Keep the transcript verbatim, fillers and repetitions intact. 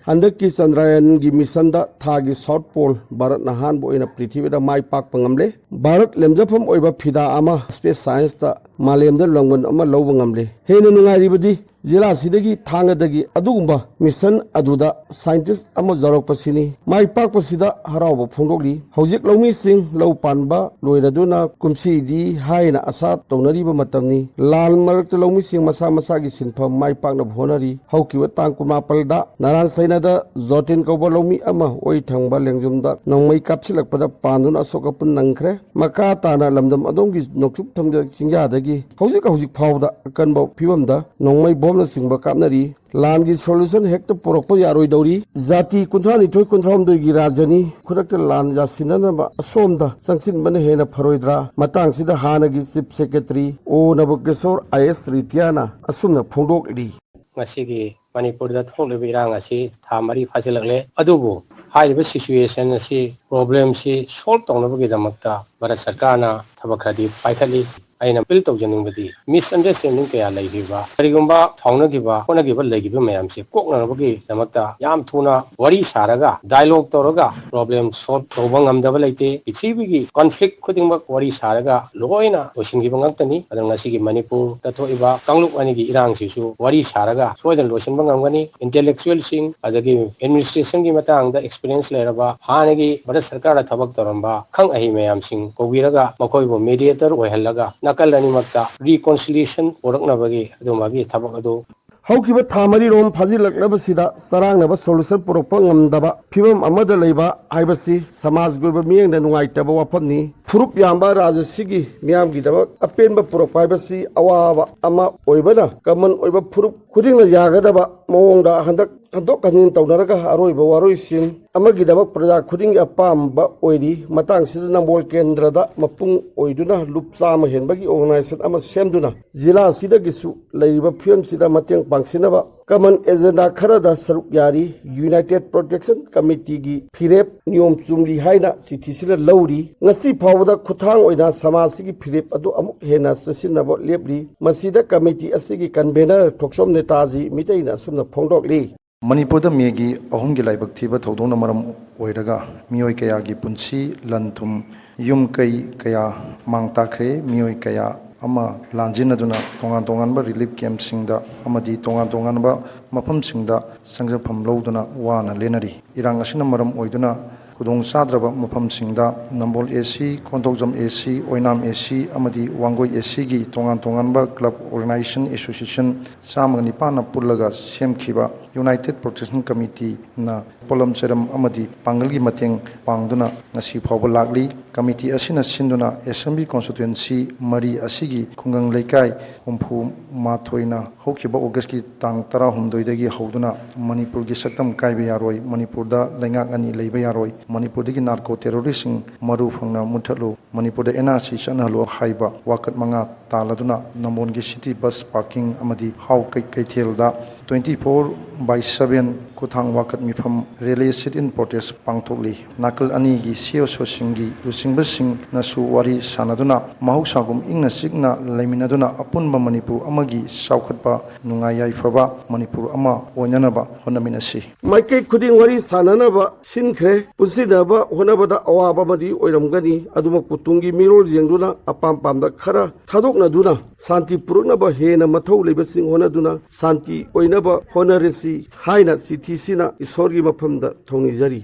ꯍꯟꯗꯛꯀꯤ ꯆꯟꯗ꯭ꯔꯌꯥꯟꯒꯤ ꯃꯤꯁꯟꯗ ꯊꯥꯒꯤ south pol ꯚꯥꯔꯠꯅ ꯑꯍꯥꯟꯕ ꯑꯣꯏꯅ ꯄ꯭ꯔꯤꯊꯤꯕꯤꯗ ꯃꯥꯏ ꯄꯥꯛꯄ ꯉꯝꯂꯦ꯫ ꯚꯥꯔꯠ ꯂꯦꯝꯖꯐꯝ ꯑꯣꯏꯕ ꯐꯤꯗꯥ ꯑꯃ ꯁ꯭ꯄꯦꯁ ꯁꯥꯏꯟꯁꯇ ꯃꯥꯂꯦꯝꯗ ꯂꯪꯒꯣꯜ ꯑꯃ ꯂꯧꯕ ꯉꯝꯂꯦ꯫ ꯍꯦꯟꯅ ꯅꯨꯡꯉꯥꯏꯔꯤꯕꯗꯤ ꯖꯤꯂꯥꯁꯤꯗꯒꯤ ꯊꯥꯡꯒꯗꯒꯤ ꯑꯗꯨꯒꯨꯝꯕ ꯃꯤꯁꯟ ꯑꯗꯨꯗ ꯁꯥꯏꯟꯇꯤꯁ ꯑꯃ ꯌꯥꯎꯔꯛꯄꯁꯤꯅꯤ꯫ ꯃꯥꯏ ꯄꯥꯛꯄꯁꯤꯗ ꯍꯔꯥꯎꯕ ꯐꯣꯡꯗꯣꯛꯂꯤ꯫ ꯍꯧꯖꯤꯛ ꯂꯧꯃꯤꯁꯤꯡ ꯂꯧ ꯄꯥꯟꯕ ꯂꯣꯏꯔꯗꯨꯅ ꯀꯨꯝꯁꯤꯗꯤ ꯍꯥꯏꯅ ꯑꯁꯥ ꯇꯧꯅꯔꯤꯕ ꯃꯇꯝꯅꯤ꯫ ꯂꯥꯟ ꯃꯔꯛꯇ ꯂꯧꯃꯤꯁꯤꯡ ꯃꯁꯥ ꯃꯁꯥꯒꯤ ꯁꯤꯟꯐꯝ ꯃꯥꯏ ꯄꯥꯛꯅꯕ ꯍꯣꯠꯅꯔꯤ꯫ ꯍꯧꯈꯤꯕ ꯇꯥꯡ ꯀꯨꯟꯃꯥꯄꯜꯗ ꯅꯥꯔꯥꯟ ꯁꯩꯅꯗ ꯖꯣꯇꯤꯟ ꯀꯧꯕ ꯂꯧꯃꯤ ꯑꯃ ꯑꯣꯏ ꯊꯪꯕ ꯂꯦꯡꯖꯨꯝꯗ ꯅꯣꯡꯃꯩ ꯀꯥꯞꯁꯤꯜꯂꯛꯄꯗ ꯄꯥꯟꯗꯨꯅ ꯑꯁꯣꯛ ꯑꯄꯟ ꯅꯪꯈ꯭ꯔꯦ꯫ ꯃꯈꯥ ꯇꯥꯅ ꯂꯝꯗꯝ ꯑꯗꯣꯝꯒꯤ ꯅꯣꯡꯆꯨꯞ ꯊꯪꯖ ꯆꯤꯡꯌꯥꯗꯒꯤ ꯍꯧꯖꯤꯛ ꯍꯧꯖꯤꯛ ꯐꯥꯎꯕꯗ ꯑꯀꯟꯕ ꯐꯤꯕꯝꯗ ꯅꯣꯡꯃꯩ ꯕꯣꯝꯅꯆꯤꯡꯕ ꯀꯥꯞꯅꯔꯤ꯫ ꯂꯥꯟꯒꯤ ꯁꯣꯂꯨꯁꯟ ꯍꯦꯛꯇ ꯄꯨꯔꯛꯄ ꯌꯥꯔꯣꯏꯗꯧꯔꯤ꯫ ꯖꯥꯇꯤ ꯀꯨꯟꯊ꯭ꯔꯥꯅꯤꯊꯣꯏ ꯀꯨꯟꯊ꯭ꯔꯥꯍꯨꯝꯗꯣꯏꯒꯤ ꯔꯥꯖ꯭ꯌꯅꯤ꯫ ꯈꯨꯗꯛꯇ ꯂꯥꯟ ꯌꯥꯁꯤꯟꯅꯅꯕ ꯑꯁꯣꯝꯗ ꯆꯪꯁꯤꯟꯕꯅ ꯍꯦꯟꯅ ꯐꯔꯣꯏꯗ꯭ꯔꯥ? ꯃꯇꯥꯡꯁꯤꯗ ꯍꯥꯟꯅꯒꯤ ꯆꯤꯐ ꯁꯦꯀ꯭ꯔꯦꯇꯔꯤ ꯑꯣ ꯅꯕꯀꯦꯁꯣꯔ ꯑꯥꯏ ꯑꯦꯁ ꯔꯤꯇꯤꯌꯥꯅ ꯑꯁꯨꯝꯅ ꯐꯣꯡꯗꯣꯛꯂꯤ꯫ ꯉꯁꯤꯒꯤ ꯃꯅꯤꯄꯨꯔꯗ ꯊꯣꯛꯂꯤꯕ ꯏꯔꯥꯡ ꯑꯁꯤ ꯊꯥ ꯃꯔꯤ ꯐꯥꯖꯤꯜꯂꯛꯂꯦ꯫ ꯑꯗꯨꯕꯨ ꯍꯥꯏꯔꯤꯕ ꯁꯤꯆꯨꯋꯦꯁꯟ ꯑꯁꯤ, ꯄ꯭ꯔꯣꯕ꯭ꯂꯦꯝꯁꯤ ꯁꯣꯜꯕ ꯇꯧꯅꯕꯒꯤꯗꯃꯛꯇ ꯚꯥꯔꯠ ꯁꯔꯀꯥꯔꯅ ꯊꯕꯛ ꯈꯔꯗꯤ ꯄꯥꯏꯈꯠꯂꯤ꯫ ꯑꯩꯅ ꯑꯄꯤꯜ ꯇꯧꯖꯅꯤꯡꯕꯗꯤ, ꯃꯤꯁꯑꯟꯗꯔꯁ꯭ꯇꯦꯟꯗꯤꯡ ꯀꯌꯥ ꯂꯩꯈꯤꯕ, ꯀꯔꯤꯒꯨꯝꯕ ꯁꯥꯎꯅꯈꯤꯕ ꯈꯣꯠꯅꯈꯤꯕ ꯂꯩꯈꯤꯕ ꯃꯌꯥꯝꯁꯦ ꯀꯣꯛꯅꯅꯕꯒꯤꯗꯃꯛꯇ ꯌꯥꯝ ꯊꯨꯅ ꯋꯥꯔꯤ ꯁꯥꯔꯒ, ꯗꯥꯏꯂꯣꯒ ꯇꯧꯔꯒ ꯄ꯭ꯔꯣꯕ꯭ꯂꯦꯝ ꯁꯣꯜꯕ ꯇꯧꯕ ꯉꯝꯗꯕ ꯂꯩꯇꯦ꯫ ꯄ꯭ꯔꯤꯊꯤꯕꯤꯒꯤ ꯀꯣꯟꯐ꯭ꯂꯤꯛ ꯈꯨꯗꯤꯡꯃꯛ ꯋꯥꯔꯤ ꯁꯥꯔꯒ ꯂꯣꯏꯅ ꯂꯣꯏꯁꯤꯟꯈꯤꯕ ꯉꯥꯛꯇꯅꯤ꯫ ꯑꯗꯨꯅ ꯉꯁꯤꯒꯤ ꯃꯅꯤꯄꯨꯔꯗ ꯊꯣꯛꯏꯕ ꯀꯥꯡꯂꯨꯞ ꯑꯅꯤꯒꯤ ꯏꯔꯥꯡꯁꯤꯁꯨ ꯋꯥꯔꯤ ꯁꯥꯔꯒ ꯁꯣꯏꯗꯅ ꯂꯣꯏꯁꯤꯟꯕ ꯉꯝꯒꯅꯤ꯫ ꯏꯟꯇꯦꯂꯦꯛꯆꯨꯋꯦꯜꯁꯤꯡ ꯑꯗꯒꯤ ꯑꯦꯗꯃꯤꯅꯤꯁꯇ꯭ꯔꯦꯁꯟꯒꯤ ꯃꯇꯥꯡꯗ ꯑꯦꯛꯁꯄꯤꯔꯤꯌꯦꯟꯁ ꯂꯩꯔꯕ, ꯍꯥꯟꯅꯒꯤ ꯚꯥꯔꯠ ꯁꯔꯀꯥꯔꯗ ꯊꯕꯛ ꯇꯧꯔꯝꯕ ꯑꯈꯪ ꯑꯍꯩ ꯃꯌꯥꯝꯁꯤꯡ ꯀꯧꯕꯤꯔꯒ ꯃꯈꯣꯏꯕꯨ ꯃꯦꯗꯤꯌꯦꯇꯔ ꯑꯣꯏꯍꯜꯂꯒ ꯅꯥꯀꯜ ꯑꯅꯤꯃꯛꯇ ꯔꯤꯀꯣꯟꯁꯤꯂꯤꯌꯦꯁꯟ ꯄꯨꯔꯛꯅꯕꯒꯤ ꯑꯗꯨꯃꯛꯀꯤ ꯊꯕꯛ ꯑꯗꯨ ꯍꯧꯈꯤꯕ ꯊꯥ ꯃꯔꯤꯔꯣꯝ ꯐꯥꯖꯤꯜꯂꯛꯂꯕꯁꯤꯗ ꯆꯔꯥꯡꯅꯕ ꯁꯣꯂꯨꯁꯟ ꯄꯨꯔꯛꯄ ꯉꯝꯗꯕ ꯐꯤꯕꯝ ꯑꯃꯗ ꯂꯩꯕ ꯍꯥꯏꯕꯁꯤ ꯁꯃꯥꯖꯒꯤ ꯑꯣꯏꯕ ꯃꯤꯠꯌꯦꯡꯗ ꯅꯨꯡꯉꯥꯏꯇꯕ ꯋꯥꯐꯝꯅꯤ꯫ ꯐꯨꯔꯨꯞ ꯌꯥꯝꯕ ꯔꯥꯖ꯭ꯌꯁꯤꯒꯤ ꯃꯤꯌꯥꯝꯒꯤꯗꯃꯛ ꯑꯄꯦꯟꯕ ꯄꯨꯔꯛꯄ ꯍꯥꯏꯕꯁꯤ ꯑꯋꯥꯕ ꯑꯃ ꯑꯣꯏꯕꯅ, ꯀꯃꯟ ꯑꯣꯏꯕ ꯐꯨꯔꯨꯞ ꯈꯨꯗꯤꯡꯅ ꯌꯥꯒꯗꯕ ꯃꯑꯣꯡꯗ ꯍꯟꯗꯛ ꯍꯟꯗꯣꯛ ꯍꯟꯖꯤꯟ ꯇꯧꯅꯔꯒ ꯑꯔꯣꯏꯕ ꯋꯥꯔꯣꯏꯁꯤꯟ ꯑꯃꯒꯤꯗꯃꯛ ꯄ꯭ꯔꯖꯥ ꯈꯨꯗꯤꯡꯒꯤ ꯑꯄꯥꯝꯕ ꯑꯣꯏꯔꯤ꯫ ꯃꯇꯥꯡꯁꯤꯗ ꯅꯝꯕꯣꯜ ꯀꯦꯟꯗ꯭ꯔꯗ ꯃꯄꯨꯡ ꯑꯣꯏꯗꯨꯅ ꯂꯨꯞ ꯆꯥꯝꯃ ꯍꯦꯟꯕꯒꯤ ꯑꯣꯔꯒꯅꯥꯏꯖꯦꯁꯟ ꯑꯃ ꯁꯦꯝꯗꯨꯅ ꯖꯤꯂꯥ ꯑꯁꯤꯗꯒꯤꯁꯨ ꯂꯩꯔꯤꯕ ꯐꯤꯕꯝꯁꯤꯗ ꯃꯇꯦꯡ ꯄꯥꯡꯁꯤꯟꯅꯕ ꯀꯃꯟ ꯑꯦꯖꯦꯟꯗꯥ ꯈꯔꯗ ꯁꯔꯨꯛ ꯌꯥꯔꯤ꯫ ꯌꯨꯅꯥꯏꯇꯦꯗ ꯄ꯭ꯔꯣꯇꯦꯛꯁꯟ ꯀꯃꯤꯇꯤꯒꯤ ꯐꯤꯔꯦꯞ ꯅꯤꯌꯣꯝ ꯆꯨꯝꯂꯤ ꯍꯥꯏꯅ ꯆꯤꯊꯤꯁꯤꯗ ꯂꯧꯔꯤ꯫ ꯉꯁꯤ ꯐꯥꯎꯕꯗ ꯈꯨꯠꯊꯥꯡ ꯑꯣꯏꯅ ꯁꯃꯥꯖꯁꯤꯒꯤ ꯐꯤꯔꯦꯞ ꯑꯗꯨ ꯑꯃꯨꯛ ꯍꯦꯟꯅ ꯆꯦꯠꯁꯤꯟꯅꯕ ꯂꯦꯞꯂꯤ꯫ ꯃꯁꯤꯗ ꯀꯃꯤꯇꯤ ꯑꯁꯤꯒꯤ ꯀꯟꯚꯦꯅꯔ ꯊꯣꯛꯆꯣꯝ ꯅꯦꯇꯥꯖꯤ ꯃꯤꯇꯩꯅ ꯑꯁꯨꯝꯅ ꯐꯣꯡꯗꯣꯛꯂꯤ꯫ ꯃꯅꯤꯄꯨꯔꯗ ꯃꯦꯒꯤ ꯑꯍꯨꯝꯒꯤ ꯂꯥꯏꯕꯛ ꯊꯤꯕ ꯊꯧꯗꯣꯛꯅ ꯃꯔꯝ ꯑꯣꯏꯔꯒ ꯃꯤꯑꯣꯏ ꯀꯌꯥꯒꯤ ꯄꯨꯟꯁꯤ, ꯂꯟ ꯊꯨꯝ, ꯌꯨꯝ ꯀꯩ ꯀꯌꯥ ꯃꯥꯡ ꯇꯥꯛꯈ꯭ꯔꯦ꯫ ꯃꯤꯑꯣꯏ ꯀꯌꯥ ꯑꯃ ꯂꯥꯟꯖꯦꯟꯅꯗꯨꯅ ꯇꯣꯉꯥꯟ ꯇꯣꯉꯥꯟꯕ ꯔꯤꯂꯤꯐ ꯀꯦꯝꯞꯁꯤꯡꯗ ꯑꯃꯗꯤ ꯇꯣꯉꯥꯟ ꯇꯣꯉꯥꯟꯕ ꯃꯐꯝꯁꯤꯡꯗ ꯆꯪꯖꯐꯝ ꯂꯧꯗꯨꯅ ꯋꯥꯅ ꯂꯦꯟꯅꯔꯤ꯫ ꯏꯔꯥꯡ ꯑꯁꯤꯅ ꯃꯔꯝ ꯑꯣꯏꯗꯨꯅ ꯈꯨꯗꯣꯡ ꯆꯥꯗ꯭ꯔꯕ ꯃꯐꯝꯁꯤꯡꯗ ꯅꯝꯕꯣꯜ ꯑꯦ ꯁꯤ, ꯀꯣꯟꯊꯧꯖꯝ ꯑꯦ ꯁꯤ, ꯑꯣꯏꯅꯥꯝ ꯑꯦ ꯁꯤ ꯑꯃꯗꯤ ꯋꯥꯡꯒꯣꯏ ꯑꯦ ꯁꯤꯒꯤ ꯇꯣꯉꯥꯟ ꯇꯣꯉꯥꯟꯕ ꯀ꯭ꯂꯕ ꯑꯣꯔꯒꯅꯥꯏꯖꯦꯁꯟ ꯑꯦꯁꯣꯁꯤꯌꯦꯁꯟ ꯆꯥꯝꯃꯒ ꯅꯤꯄꯥꯟꯅ ꯄꯨꯜꯂꯒ ꯁꯦꯝꯈꯤꯕ ꯌꯨꯅꯥꯏꯇꯦꯠ ꯄ꯭ꯔꯣꯇꯦꯁꯟ ꯀꯃꯤꯇꯤꯅ ꯄꯣꯠꯂꯝ ꯆꯩꯔꯝ ꯑꯃꯗꯤ ꯄꯥꯡꯒꯜꯒꯤ ꯃꯇꯦꯡ ꯄꯥꯡꯗꯨꯅ ꯉꯁꯤ ꯐꯥꯎꯕ ꯂꯥꯛꯂꯤ꯫ ꯀꯃꯤꯇꯤ ꯑꯁꯤꯅ ꯁꯤꯟꯗꯨꯅ ꯑꯦꯁꯦꯝꯕ꯭ꯂꯤ ꯀꯣꯟꯁꯇꯤꯇ꯭ꯋꯦꯟꯁꯤ ꯃꯔꯤ ꯑꯁꯤꯒꯤ ꯈꯨꯡꯒꯪ ꯂꯩꯀꯥꯏ ꯍꯨꯝꯐꯨ ꯃꯥꯊꯣꯏꯅ ꯍꯧꯈꯤꯕ ꯑꯣꯒꯁꯀꯤ ꯇꯥꯡ ꯇꯔꯥꯍꯨꯝꯗꯣꯏꯗꯒꯤ ꯍꯧꯗꯨꯅ ꯃꯅꯤꯄꯨꯔꯒꯤ ꯁꯛꯇꯝ ꯀꯥꯏꯕ ꯌꯥꯔꯣꯏ, ꯃꯅꯤꯄꯨꯔꯗ ꯂꯩꯉꯥꯛ ꯑꯅꯤ ꯂꯩꯕ ꯌꯥꯔꯣꯏ, ꯃꯅꯤꯄꯨꯔꯗꯒꯤ ꯅꯥꯔꯀꯣ ꯇꯦꯔꯣꯔꯤꯁꯁꯤꯡ ꯃꯔꯨ ꯐꯪꯅ ꯃꯨꯠꯊꯠꯂꯨ, ꯃꯅꯤꯄꯨꯔꯗ ꯑꯦꯟ ꯑꯥꯔ ꯁꯤ ꯆꯠꯅꯍꯜꯂꯨ ꯍꯥꯏꯕ ꯋꯥꯀꯠ ꯃꯉꯥ ꯇꯥꯜꯂꯗꯨꯅ ꯅꯝꯕꯣꯜꯒꯤ ꯁꯤꯇꯤ ꯕꯁ ꯄꯥꯔꯀꯤꯡ ꯑꯃꯗꯤ ꯍꯥꯎ ꯀꯩ-, ꯀꯩꯊꯦꯜꯗ twenty four by seven ꯈꯨꯠꯊꯥꯡ ꯋꯥꯀꯠ ꯃꯤꯐꯝ ꯔꯦꯂꯤ ꯁꯤꯠ ꯏꯟ ꯄ꯭ꯔꯣꯇꯦꯁ ꯄꯥꯡꯊꯣꯛꯂꯤ꯫ ꯅꯥꯀꯜ ꯑꯅꯤꯒꯤ ꯁꯤ ꯑꯦꯁ ꯑꯣꯁꯤꯡꯒꯤ ꯂꯨꯆꯤꯡꯕꯁꯤꯡꯅꯁꯨ ꯋꯥꯔꯤ ꯁꯥꯟꯅꯗꯨꯅ ꯃꯍꯧꯁꯥꯒꯨꯝ ꯏꯪꯅ ꯆꯤꯛꯅ ꯂꯩꯃꯤꯟꯅꯗꯨꯅ ꯑꯄꯨꯟꯕ ꯃꯅꯤꯄꯨꯔ ꯑꯃꯒꯤ ꯆꯥꯎꯈꯠꯄ, ꯅꯨꯡꯉꯥꯏ ꯌꯥꯏꯐꯕ ꯃꯅꯤꯄꯨꯔ ꯑꯃ ꯑꯣꯏꯅꯅꯕ ꯍꯣꯠꯅꯃꯤꯟꯅꯁꯤ꯫ ꯃꯥꯏꯀꯩ ꯈꯨꯗꯤꯡ ꯋꯥꯔꯤ ꯁꯥꯟꯅꯅꯕ ꯁꯤꯟꯈ꯭ꯔꯦ꯫ ꯄꯨꯟꯁꯤꯟꯅꯕ ꯍꯣꯠꯅꯕꯗ ꯑꯋꯥꯕ ꯑꯃꯗꯤ ꯑꯣꯏꯔꯝꯒꯅꯤ, ꯑꯗꯨꯃꯛꯄꯨ ꯇꯨꯡꯒꯤ ꯃꯤꯔꯣꯜ ꯌꯦꯡꯗꯨꯅ ꯑꯄꯥꯝ ꯄꯥꯝꯗ ꯈꯔ ꯊꯥꯗꯣꯛꯅꯗꯨꯅ ꯁꯥꯟꯇꯤ ꯄꯨꯔꯛꯅꯕ ꯍꯦꯟꯅ ꯃꯊꯧ ꯂꯩꯕꯁꯤꯡ ꯍꯣꯠꯅꯗꯨꯅ ꯁꯥꯟꯇꯤ ꯑꯣꯏꯅꯕ ꯍꯣꯠꯅꯔꯁꯤ ꯍꯥꯏꯅ ꯆꯤꯊꯤꯁꯤꯅ ꯏꯁꯣꯔꯒꯤ ꯃꯐꯝꯗ ꯊꯧꯅꯤꯖꯔꯤ꯫